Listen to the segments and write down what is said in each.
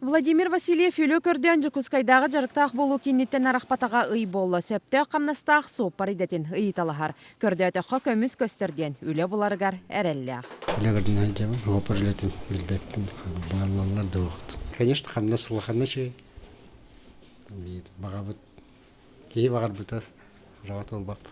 Владимир Васильев үлэ көрдөөн Дьокуускайдааҕы дьарыктаах буолуу кииниттэн арахпатаҕа ый буолла. Сөптөөх хамнастаах суоппар идэтин ыйыталаһар. Көрдөөтөххө көмүс көстөр диэн үлэ буларыгар эрэллээх. Үлэ көрдүнэ сылдьабын, суоппар үлэтин билбэппин, бааллаллар да уохт. Конечно, хамнас улаханна үчүгэй. Баҕабыт киһи баҕарбыта раҕа туолбат.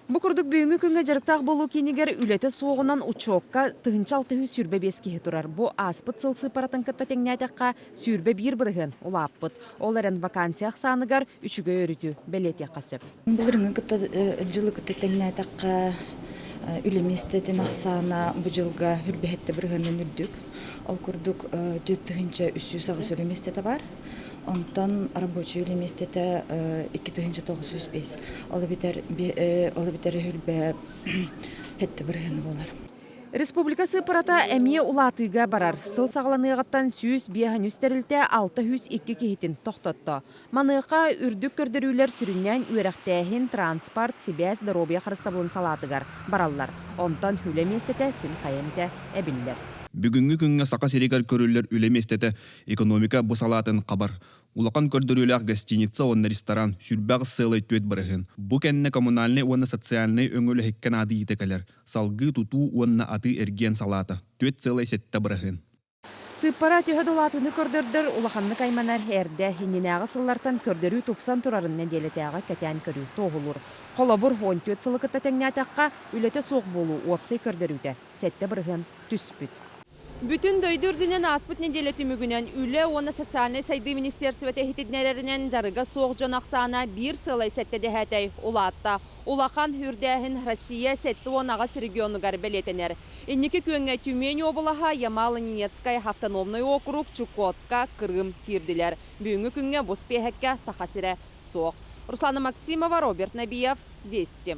Бу курдук бүгүҥҥү күҥҥэ дьарыктаах буолуу киинигэр үлэтэ суоҕунан учуокка 1625 киһи турар. Бу ааспыт сыл сыыппаратын кытта тэҥнээтэххэ, 21% улааппыт. Ол эрэн вакансия ахсааныгар үчүгэй өрүтү бэлиэтиэххэ сөп. Былырыҥҥы кытта дьылы кытта тэҥнээтэххэ, үлэ миэстэтин ахсаана бу дьылга үрбэһэттэ бырыһыанын үрдүк. Ол курдук 4308 үлэ миэстэтэ баар. Онтон рабочай үлэ миэстэтэ 2905. Ол эбэтэр ол эбэтэр үрбэ хэттэ бырыһыана буолар. Республика сыыппарата эмиэ улаатыыга барар. Сыл саҕаланыаҕыттан 153 тэрилтэ 602 киһитин тохтотто. Маныаха үрдүк көрдөрүүлэр сүрүннээн үөрэхтээһин, транспорт, сибээс, доруобуйа харыстабылын салаатыгар бараллар. Онтон үлэ миэстэтэ син хайа эмитэ эбиллэр. Бүгүҥҥү күҥҥэ Саха сиригэр көрүллэр үлэ миэстэтэ экономика бу салаатын хабар. Улахан көрдөрүүлээх гостиница уонна ресторан сүрбэх сыалай түөт барыһын. Бу кэннэ коммунальнай уонна социальнай өҥө үлэһиккэ наадыйыыта кэлэр. Салгыы тутуу уонна атыы-эргиэн салаата түөт сыалай сэттэ быраһыан. Сыыппара төһө да улаатыыны көрдөрдөр, улаханнык айманар эрдэ иннинээҕи сыллартан көрдөрүү тупсан турарын нэдиэлэтээҕи кэтээн көрүү туоһулуур. Холобур, 14 сылы кытта тэҥнээтэххэ, үлэтэ суох буолуу уопсай көрдөрүүтэ 7% түспүт. Бүтүн дойду үрдүнэн ааспыт нэдиэлэ түмүгүнэн Үлэ уонна социальнай сайдыы министиэристибэтэ иһитиннэрэринэн дьарыга суох дьон ахсаана биир сыалай сэттэ дэһээтэй улаатта. Улахан үрдээһин Россия 78 регионугар бэлиэтэнэр. Инники күөҥҥэ Тюмень уобалаһа, Ямало-Ненецкай автономнай округ, Чукотка, Крым киирдилэр. Бүгүҥҥү күҥҥэ бу спиэһэккэ Саха сирэ суох. Руслана Максимова, Роберт Набиев, Вести.